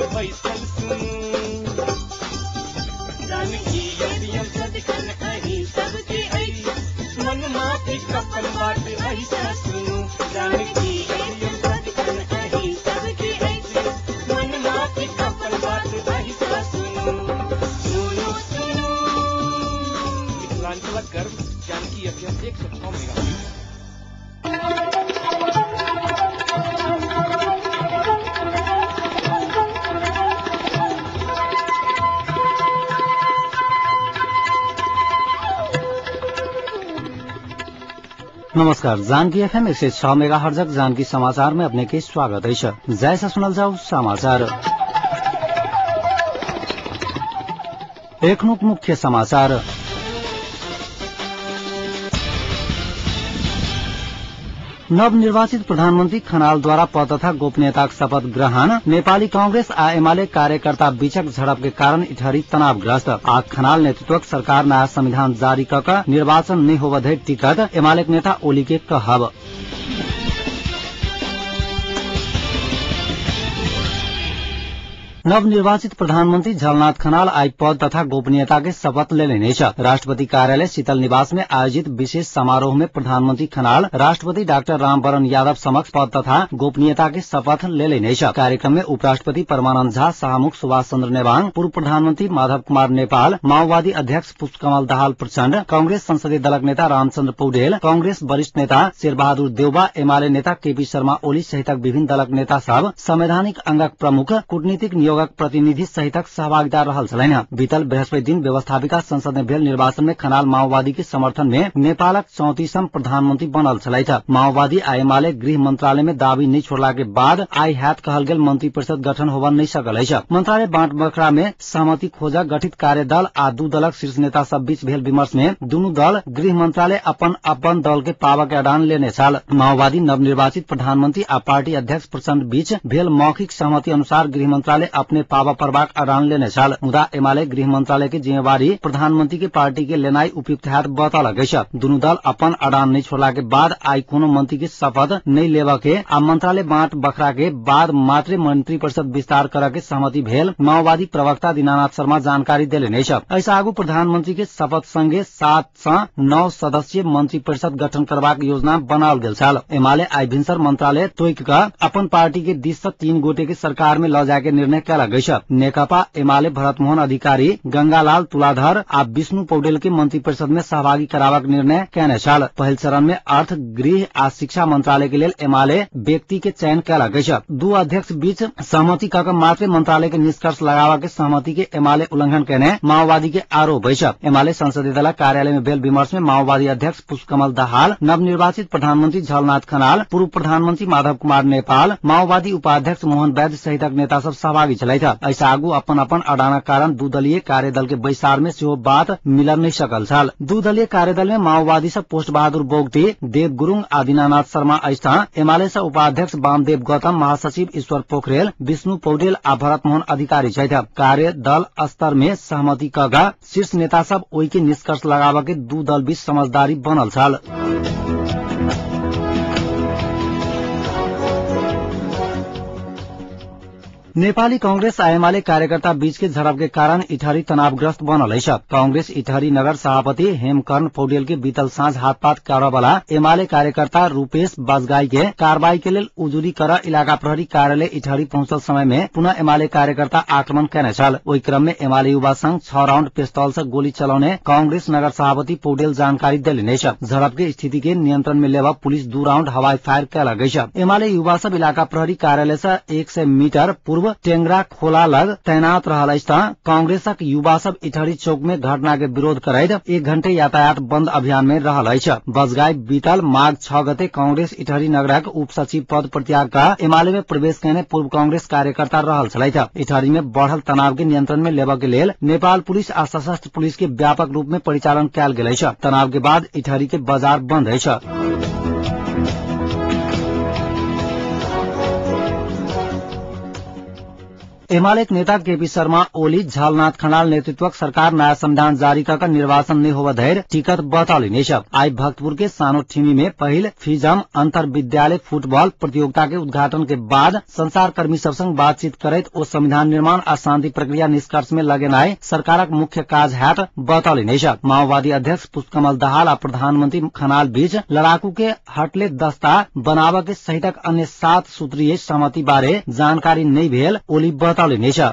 बैसल सुनू। जानकी एफएम सदिखन अहीं सबके अछि, मन माफिक अपन बात एहिसँ सुनू। जानकी एफएम सदिखन अहीं सबके अछि, मन माफिक अपन बात एहिसँ सुनू। सुनू सुनू मिथिलांचलक गर्व जानकी एफएम 106 मेगाहर्ट्ज। नमस्कार, जानकी एफएम 106 मेगाहर्जक जानकी समाचार में अपने के स्वागत है। जैसा सुनल जाऊ समाचार। एखनुक मुख्य समाचार। नवनिर्वाचित प्रधानमन्त्री खनालद्वारा पद तथा गोपनीयताक शपथ ग्रहण। नेपाली कांग्रेस आ एमाले कार्यकर्ता बीचक झड़प के कारण इटहरी तनावग्रस्त। आ खनाल नेतृत्वक सरकार नयाँ संविधान जारी कक निर्वाचन नै होबधरि टिकत, एमाले नेता ओली के कहब। नवनिर्वाचित प्रधानमन्त्री झलनाथ खनाल आई पद तथा गोपनीयता के शपथ लेने छ। राष्ट्रपति कार्यालय शीतल निवास में आयोजित विशेष समारोह में प्रधानमन्त्री खनाल राष्ट्रपति डाक्टर रामवरण यादव समक्ष पद तथा गोपनीयता के शपथ लेने छ। कार्यक्रम में उपराष्ट्रपति परमानन्द झा, सभामुख सुभाष चन्द्र नेवाङ, पूर्व प्रधानमन्त्री माधव कुमार नेपाल, माओवादी अध्यक्ष पुष्पकमल दाहाल प्रचण्ड, कांग्रेस संसदीय दलक नेता रामचन्द्र पौडेल, कांग्रेस वरिष्ठ नेता शेरबहादुर देउवा, एमाले नेता केपी शर्मा ओली सहितक विभिन्न दलक नेता सब, संवैधानिक अंगक प्रमुख, कूटनीतिक नियोगक प्रतिनिधि सहितक सहभागिता रहल छलैन। बीतल बृहस्पति दिन व्यवस्थापिका संसद में भेल निर्वाचन में खनाल माओवादी के समर्थन में नेपालक 34वां प्रधानमन्त्री बनल छलथि। माओवादी आ एमाले गृह मंत्रालय में दावी नहीं छोड़ला के बाद आई हैत कहल गेल मंत्री परिषद गठन होबन नहीं सकल अछि। मंत्रालय बाँट बखरा में सहमति खोज गठित कार्यदल आ दू दलक शीर्ष नेता सब बीच भेल विमर्श में दुनू दल गृह मंत्रालय अपन अपन दल के पावक के अडान लेने छल। माओवादी नवनिर्वाचित प्रधानमन्त्री आ पार्टी अध्यक्ष प्रचण्ड बीच भेल मौखिक सहमति अनुसार गृह मंत्रालय अपने पावा परबाक अडान लेने छल। मुदा एमाले गृह मंत्रालय के जिम्मेवारी प्रधानमंत्री के पार्टी के लेनाई उपयुक्त हैत बतौलक अछि। दुनू दल अपन अडान नहीं छोड़ला के बाद आई कोनो मंत्री के शपथ नहीं लेबऽ के आ मंत्रालय बाँट बखरा के बाद मात्रे मंत्री परिषद विस्तार करऽ के सहमति भेल माओवादी प्रवक्ता दीनानाथ शर्मा जानकारी देलनि अछि। एहिसँ आगू प्रधानमंत्री के शपथ संगे 7 सँ 9 सदस्यीय मंत्री परिषद गठन करबाक योजना बनाओल गेल छल। एमाले आई भिनसर मंत्रालय तोकि कऽ अपन पार्टी के दिस सँ 3 गोटे के सरकार में लऽ जाय के निर्णय कयलक अछि। नेकपा एमाले भरतमोहन अधिकारी, गंगालाल तुलाधर आ विष्णु पौडेल के मंत्री परिषद में सहभागी कराबक निर्णय कयने छल। पहिल चरण में अर्थ, गृह आ शिक्षा मंत्रालय के लेल एमाले व्यक्ति के चयन कयलक अछि। दू अध्यक्ष बीच सहमति कऽ के मात्र मंत्रालय के निष्कर्ष लगाबऽ के सहमति के एमाले उल्लंघन कयने माओवादी के आरोप अछि। एमाले संसदीय दलक कार्यालय में भेल विमर्श में माओवादी अध्यक्ष पुष्पकमल दाहाल, नवनिर्वाचित प्रधानमन्त्री झलनाथ खनाल, पूर्व प्रधानमन्त्री माधव कुमार नेपाल, माओवादी उपाध्यक्ष मोहन वैद्य सहितक नेता सब सहभागी छलथि। एहिसँ आगू अपन अपन अडानक कारण दू दलीय कार्यदल के बैसार में सेहो बात मिलन नहीं सकल छल। दू दलीय कार्यदल में माओवादी से पोस्ट बहादुर बोगटी, देव गुरूङ आ दीनानाथ शर्मा अछि। एमाले से उपाध्यक्ष वामदेव गौतम, महासचिव ईश्वर पोखरेल, विष्णु पौडेल आ भरत मोहन अधिकारी छथि। कार्यदल स्तर में सहमति कऽ शीर्ष नेता सब ओहि के निष्कर्ष लगाबऽ के दू दल बीच समझदारी बनल छल। नेपाली कांग्रेस आ एमाले कार्यकर्ता बीच के झड़प के कारण इटहरी तनावग्रस्त बनल अछि। कांग्रेस इटहरी नगर सभापति हेमकर्ण पौडेल के बीतल साँझ हाथपात करऽ एमाले कार्यकर्ता रूपेश बजगाई के कार्रवाई के लेल उजुरी कर इलाका प्रहरी कार्यालय इटहरी पहुंचल समय में पुनः एमाले कार्यकर्ता आक्रमण कयने छल। ओहि क्रम में एमाले युवा संघ 6 राउंड पिस्तौल से गोली चलौने कांग्रेस नगर सभापति पौडेल जानकारी देलनि अछि। झड़प के स्थिति के नियंत्रण में लेबऽ पुलिस 2 राउंड हवाई फायर कयलक अछि। एमाले युवा सब इलाका प्रहरी कार्यालय से 100 मीटर पूर्व टेंगरा खोला लग तैनात रहल अछि त कांग्रेसक युवा सब इटहरी चौक में घटना के विरोध करैत 1 घंटे यातायात बंद अभियान में रहल अछि। बजगाई बीतल माघ 6 गते कांग्रेस इटहरी नगरक उप सचिव पद परित्याग क एमाले में प्रवेश कयने पूर्व कांग्रेस कार्यकर्ता रहल छलथि। इटहरी में बढ़ल तनाव के नियंत्रण में लेबऽ के लेल नेपाल पुलिस आ सशस्त्र पुलिस के व्यापक रूप में परिचालन कयल गेल अछि। तनाव के बाद इटहरी के बाजार बंद अछि। एमाले नेता केपी शर्मा ओली झलनाथ खनाल नेतृत्वक सरकार नयाँ संविधान जारी कर निर्वाचन नहीं होव धैर्य टिकट बतौलिने छ। आई भक्तपुर के सानो ठिमी में पहिल फिजम अंतर विद्यालय फुटबॉल प्रतियोगिता के उद्घाटन के बाद संचारकर्मी सब संग बातचीत करैत ओ संविधान निर्माण आ शांति प्रक्रिया निष्कर्ष में लगेनाई सरकारक मुख्य काज हैत बतौलिने छ। माओवादी अध्यक्ष पुष्पकमल दाहाल आ प्रधानमंत्री खनाल बीच लड़ाकू के हटले दस्ता बनाव के सहितक अन्य 7 सूत्रीय सहमति बारे जानकारी नहीं भेल ओली बतौलिने छ।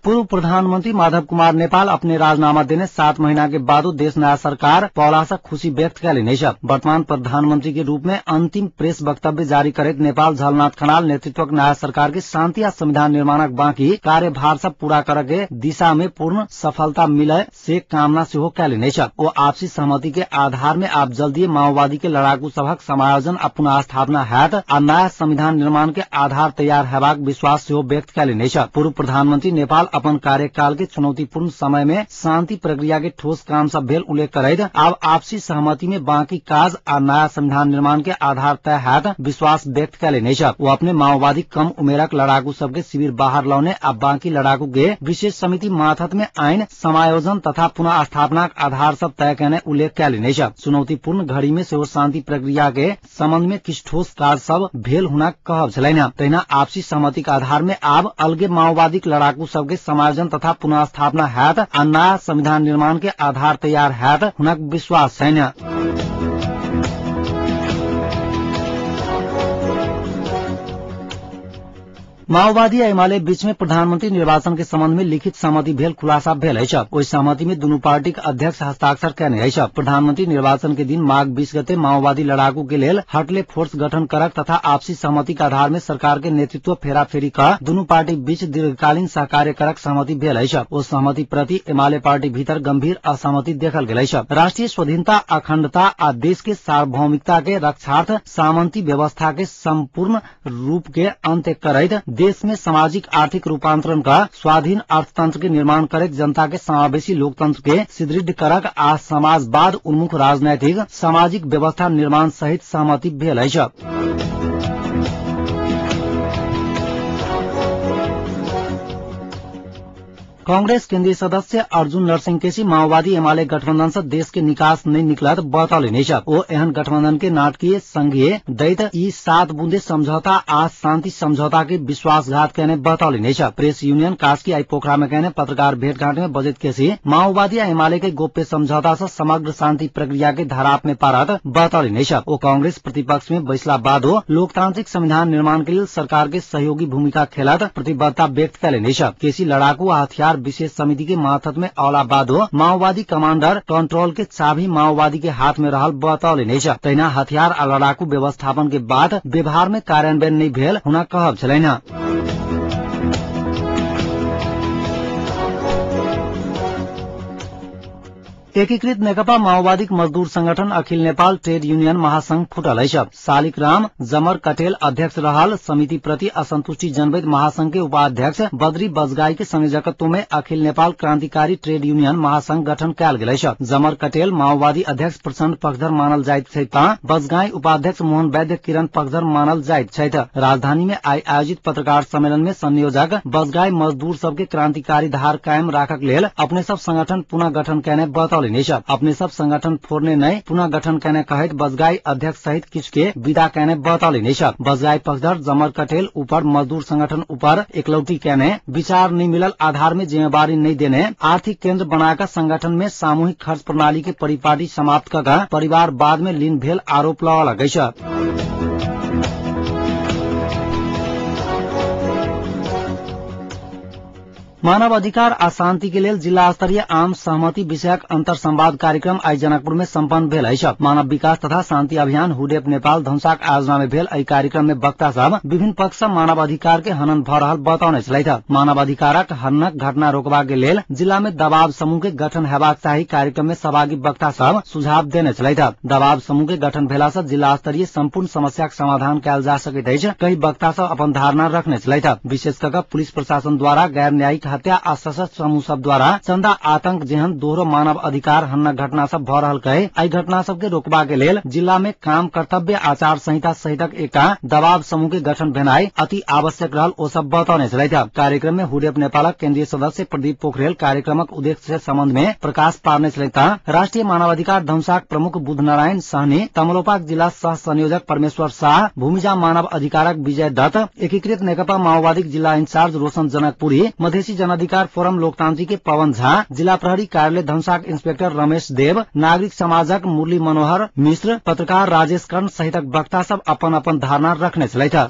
पूर्व प्रधानमंत्री माधव कुमार नेपाल अपने राजीनामा देने 7 महीना के बादो देश नया सरकार पौला से खुशी व्यक्त कैलिने छ। वर्तमान प्रधानमंत्री के रूप में अंतिम प्रेस वक्तव्य जारी करैत नेपाल झलनाथ खनाल नेतृत्वक नया सरकार के शांति आ संविधान निर्माणक बाँकी कार्यभार सब पूरा करे के दिशा में पूर्ण सफलता मिले से कामना सेहो कैलिने छ। ओ आपसी सहमति के आधार में आप जल्दी माओवादी के लड़ाकू सभक समायोजन आ पुनर्स्थापना हैत आ नया संविधान निर्माण के आधार तैयार हेबाक विश्वास सेहो व्यक्त कैलिने छ। पूर्व प्रधानमंत्री नेपाल अपन कार्यकाल के चुनौतीपूर्ण समय में शांति प्रक्रिया के ठोस काम सब भेल उल्लेख करैत अब आपसी सहमति में बाकी काज आ नया संविधान निर्माण के आधार तय हैत विश्वास व्यक्त कैलिने छ। वो अपने माओवादी कम उमेरक लड़ाकू सबके शिविर बाहर लौने आ बाकी लड़ाकू के विशेष समिति माथत में आइन समायोजन तथा पुनः स्थापनाक आधार सब तय कैने उल्लेख कैलिने छ। चुनौतीपूर्ण घड़ी में सेहो शांति प्रक्रिया के संबंध में किछु ठोस काज सब भेल हुनक कहब छलनि। तहिना आपसी सहमति के आधार में आब अलगे माओवादी लड़ाकू सबके समायोजन तथा पुनर्स्थापना हैत आ नया संविधान निर्माण के आधार तैयार हैत हुनक विश्वास छैन। माओवादी एमाले बीच में प्रधानमंत्री निर्वाचन के संबंध में लिखित सहमति भेल खुलासा भेल अछि। ओहि सहमति में दुनू पार्टी के अध्यक्ष हस्ताक्षर केने अछि। प्रधानमंत्री निर्वाचन के दिन माघ 20 गते माओवादी लड़ाकू के लेल हटले फोर्स गठन करक तथा आपसी सहमति के आधार में सरकार के नेतृत्व फेराफेरी क दुनू पार्टी बीच दीर्घकालीन सहकार्य करक सहमति भेल अछि। ओ सहमति प्रति एमाले पार्टी भीतर गंभीर असहमति देखल गेल अछि। राष्ट्रीय स्वाधीनता, अखंडता आ देश के सार्वभौमिकता के रक्षार्थ सामंती व्यवस्था के संपूर्ण रूप के अंत्य करैत देश में सामाजिक आर्थिक रूपांतरण का स्वाधीन अर्थतंत्र के निर्माण करैत जनता के समावेशी लोकतंत्र के सुदृढ़ करक आ समाजवाद उन्मुख राजनैतिक सामाजिक व्यवस्था निर्माण सहित सहमति भेल अछि। कांग्रेस केन्द्रीय सदस्य अर्जुन नरसिंह केसी माओवादी एमाले गठबंधन से देश के निकास नहीं निकलत बतौलनि अछि। ओ एहन गठबंधन के नाटकीय संघीय दैत ई 7 बुंदे समझौता आ शांति समझौता के विश्वासघात केने बतौलनि अछि। प्रेस यूनियन कास्की आई पोखरा में केने पत्रकार भेंटघाट में बजैत केसी माओवादी आ एमाले के गोप्य समझौता से समग्र शांति प्रक्रिया के धराप में पारत बतौलनि अछि। ओ कांग्रेस प्रतिपक्ष में बैसला बादो लोकतांत्रिक संविधान निर्माण के लेल सरकार के सहयोगी भूमिका खेलत प्रतिबद्धता व्यक्त केलनि अछि। केसी लड़ाकू आ हथियार विशेष समिति के माथत में औला बादो माओवादी कमांडर कंट्रोल के चाबी माओवादी के हाथ में रहल बतौलनि अछि। तहिना हथियार आ लड़ाकू व्यवस्थापन के बाद व्यवहार में कार्यान्वयन नहीं भेल हुनक कहब छलनि। एकीकृत नेकपा माओवादी मजदूर संगठन अखिल नेपाल ट्रेड यूनियन महासंघ फुटल अछि। शालिकराम जमर कटेल अध्यक्ष रहल समिति प्रति असंतुष्टि जनबैत महासंघ के उपाध्यक्ष बद्री बजगाई के संयोजकत्व में अखिल नेपाल क्रांतिकारी ट्रेड यूनियन महासंघ गठन कयल गेल अछि। जमर कटेल माओवादी अध्यक्ष प्रचण्ड पक्षधर मानल जाइत छथि त बजगाई उपाध्यक्ष मोहन वैद्य किरण पक्षधर मानल जाइत छथि। राजधानी में आइ आयोजित पत्रकार सम्मेलन में संयोजक बजगाई मजदूर सबके क्रांतिकारी धार कायम राखक लेल अपने सब संगठन पुनः गठन केने बतौलनि। अपने सब संगठन फोड़ने नहीं पुनः गठन केने कहैत बजगाई अध्यक्ष सहित किछु के विदा केने बतौलनि। बजगाई पक्षधर जमर कटेल ऊपर मजदूर संगठन ऊपर एकलौटी केने विचार नहीं मिलल आधार में जिम्मेवारी नहीं देने आर्थिक केंद्र बनाकर संगठन में सामूहिक खर्च प्रणाली के परिपाटी समाप्त कर परिवारवाद में लीन भेल आरोप लगौलक अछि। मानव अधिकार आ शांति के लेल जिला स्तरीय आम सहमति विषयक अंतर संवाद कार्यक्रम आई जनकपुर में सम्पन्न भेल अछि। मानव विकास तथा शांति अभियान हुडेप नेपाल धनुषाक आयोजना में भेल एहि कार्यक्रम में वक्ता सब विभिन्न पक्ष सँ मानव अधिकार के हनन भ रहल बतौने छलथि। मानव अधिकारक हननक घटना रोकबा के लेल जिला में दबाव समूह के गठन हेबाक चाही कार्यक्रम में सहभागी वक्ता सब सुझाव देने छलथि। दबाव समूह के गठन भेला सँ जिला स्तरीय सम्पूर्ण समस्याक समाधान कयल जा सकैत अछि कई वक्ता सब अपन धारणा रखने छलथि। विशेष क पुलिस प्रशासन द्वारा गैर न्यायिक हत्या आ सशस्त्र समूह सब द्वारा चंदा आतंक जेहन दोहरो मानव अधिकार हननक घटना सब भ रहल कहे एहि घटना सब के रोकबा के लेल जिला में काम कर्तव्य आचार संहिता सहितक एकटा दबाव समूह के गठन भेनाई अति आवश्यक रहल ओ सब बतौने छलथि। कार्यक्रम में हुडेप नेपालक केन्द्रीय सदस्य प्रदीप पोखरेल कार्यक्रमक उद्देश्य से सम्बन्ध में प्रकाश पार्ने छलथि। राष्ट्रिय मानवाधिकार धनुषाक प्रमुख बुध नारायण सहनी, तमलोपाक जिला सह संयोजक परमेश्वर शाह, भूमिजा मानव अधिकारक विजय दत्त, एकीकृत नेकपा माओवादीक जिला इंचार्ज रोशन जनकपुरी, मधेसी जनअधिकार फोरम लोकतांत्रिक के पवन झा, जिला प्रहरी कार्यालय धनुषाक इंस्पेक्टर रमेश देव, नागरिक समाजक मुरली मनोहर मिश्र, पत्रकार राजेश कर्ण सहितक वक्ता सब अपन अपन धारणा रखने छलथि।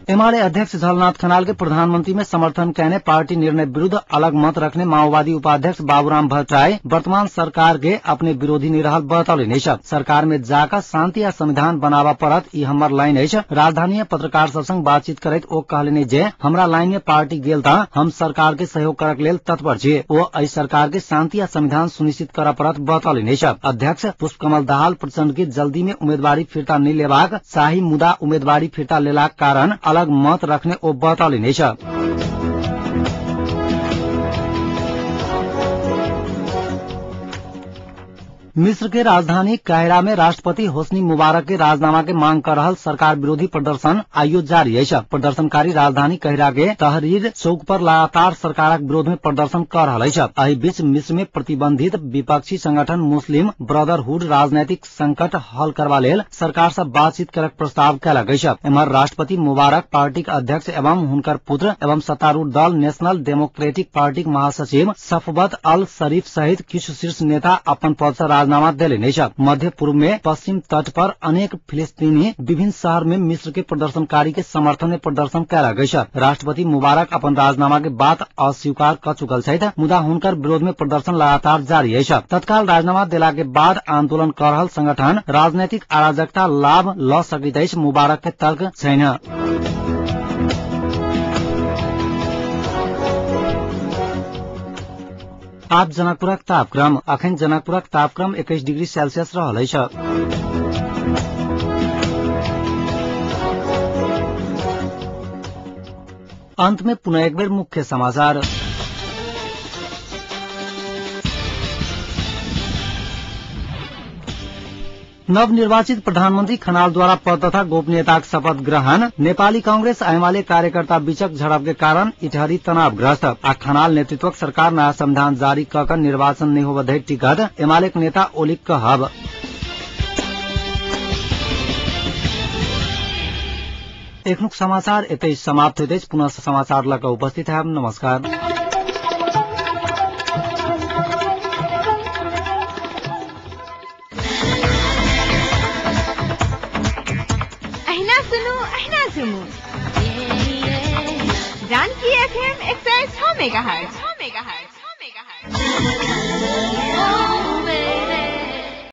एमाले अध्यक्ष झलनाथ खनाल के प्रधानमंत्री में समर्थन कहने पार्टी निर्णय विरूद्ध अलग मत रखने माओवादी उपाध्यक्ष बाबूराम भट्टराई वर्तमान सरकार के अपने विरोधी नहीं रहल बतौलनि अछि। सरकार में जाकर शांति आ संविधान बनावा पड़त, ई हमर लाइन अछि। राजधानी पत्रकार सब संग बातचीत करैत ओ कहलनि जे हमरा लाइन में पार्टी गेल त हम सरकार के सहयोग करक लेल तत्पर छी। ओ एहि सरकार के शांति आ संविधान सुनिश्चित करऽ पड़त बतौलनि अछि। अध्यक्ष पुष्पकमल दाहाल प्रचण्ड के जल्दी में उम्मीदवारी फिर्ता नहीं लेबाक चाही, मुदा उम्मीदवारी फिर्ता लेलाक कारण अलग मत रखने ओ बतौलनि अछि। मिस्र के राजधानी काहिरा में राष्ट्रपति होस्नी मुबारक के राजीनामा के मांग कर रहल सरकार विरोधी प्रदर्शन आइयो जारी अछि। प्रदर्शनकारी राजधानी काहिरा के तहरीर चौक पर लगातार सरकारक विरोध में प्रदर्शन कर रहल अछि। एहि बीच मिस्र में प्रतिबंधित विपक्षी संगठन मुस्लिम ब्रदरहुड राजनैतिक संकट हल करबा लेल सरकार से बातचीत करक प्रस्ताव कयलक अछि। एम्हर राष्ट्रपति मुबारक पार्टीक अध्यक्ष एवं हुनकर पुत्र एवं सत्तारूढ़ दल नेशनल डेमोक्रेटिक पार्टीक महासचिव सफवत अल शरीफ सहित किछु शीर्ष नेता अपन पद से राजीनामा देलनि अछि। मध्य पूर्व में पश्चिम तट पर अनेक फिलिस्तीनी विभिन्न शहर में मिस्र के प्रदर्शनकारी के समर्थन में प्रदर्शन कयलक अछि। राष्ट्रपति मुबारक अपन राजीनामा के बात अस्वीकार कर चुकल छथि, मुदा हुनकर विरोध में प्रदर्शन लगातार जारी अछि। तत्काल राजीनामा देला के बाद आंदोलन कर रहल संगठन राजनैतिक अराजकता लाभ ल सकैत अछि, मुबारक के तर्क छैन। आप जनकपुरक तापक्रम। अखन जनकपुरक तापक्रम 21 डिग्री सेल्सियस रहल अछि। अंत में पुनः एक बेर मुख्य समाचार। नवनिर्वाचित प्रधानमंत्री खनाल द्वारा पद तथा गोपनीयताक शपथ ग्रहण। नेपाली कांग्रेस एमाले कार्यकर्ता बीचक झड़प के कारण इटहरी तनावग्रस्त। आ खनाल नेतृत्वक सरकार नया संविधान जारी क के निर्वाचन नहि होबय धरि टिकत, एमाले नेता ओलीक कहब। एखनुक समाचार एतै समाप्त होइत अछि। पुनः समाचार लऽ कऽ उपस्थित हैब। नमस्कार। अहिना सुनू जानकी एफएम 106 मेगाहर्ट्ज।